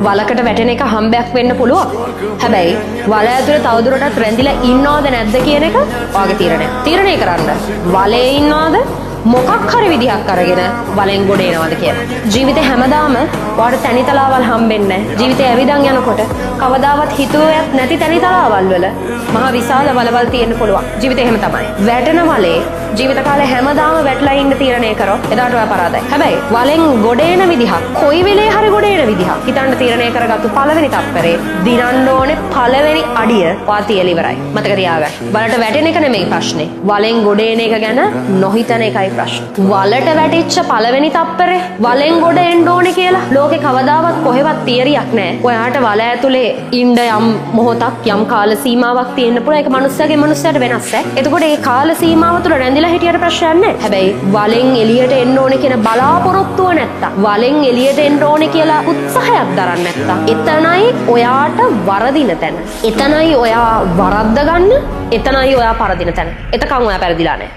වලකට වැටෙන එක හම්බයක් වෙන්න පුළුවන්. හැබැයි වල ඇතුලේ තවදුරටත් රැඳිලා ඉන්නවද නැද්ද කියන එක ඔයාගේ තීරණය. තීරණය කරන්න. වලේ ඉන්නවද, මොකක් හරි විදිහක් අරගෙන වලෙන් ගොඩ එනවද කියලා. ජීවිතේ හැමදාම ඔයාට තැනිතලාවල් හම්බෙන්නේ නැහැ. ජීවිතේ ඇවිදන් යනකොට කවදාවත් හිතුවත් නැති තැනිතලාවල් වල මහා විශාල වලවල් තියෙන්න පුළුවන්. ජීවිතේ එහෙම තමයි. වැටෙන වලේ ජීවිත කාලේ හැමදාම වැටලා ඉන්න තීරණය කරොත් එදාට ඔයා පරාදයි. හැබැයි වලෙන් ගොඩ එන විදිහක්, කොයි වෙලේ හරි ගොඩ එන විදිහක් හිතන්න තීරණය කරගත්තු පළවෙනි තප්පරේ දිනන්න ඕනේ පළවෙනි අඩිය ඔයා තියලා ඉවරයි. මතක තියාගන්න. වලට වැටෙන එක නෙමෙයි ප්‍රශ්නේ. වලෙන් ගොඩ එන එක ගැන නොහිතන එකයි ප්‍රශ්නේ. වලට වැටිච්ච පළවෙනි තප්පරේ වලෙන් ගොඩ එන්න ඕනේ කියලා ලෝකේ කවදාවත් කොහෙවත් තියරියක් නෑ. ඔයාට වල ඇතුලේ ඉන්න යම් මොහොතක්, යම් කාල සීමාවක් තියෙන්න පුළුවන්. ඒක මනුස්සයාගේ මනුස්සයාට වෙනස් ඈ. එතකොට ඒ කාල සීමාව තුළ රැඳිලා හිටියට ප්‍රශ්නයක් නෑ. හැබැයි වලෙන් එළියට එන්න ඕනේ කියන බලාපොරොත්තුව නැත්තම්, වලෙන් එළියට එන්න ඕනේ කියලා උත්සාහයක් දරන්න නැත්තම්, එතනයි ඔයාට වරදින තැන. එතනයි ඔයා වරද්ද ගන්න, එතනයි ඔයා පරදින තැන. එතකන් ඔයා පැරදිලා නෑ.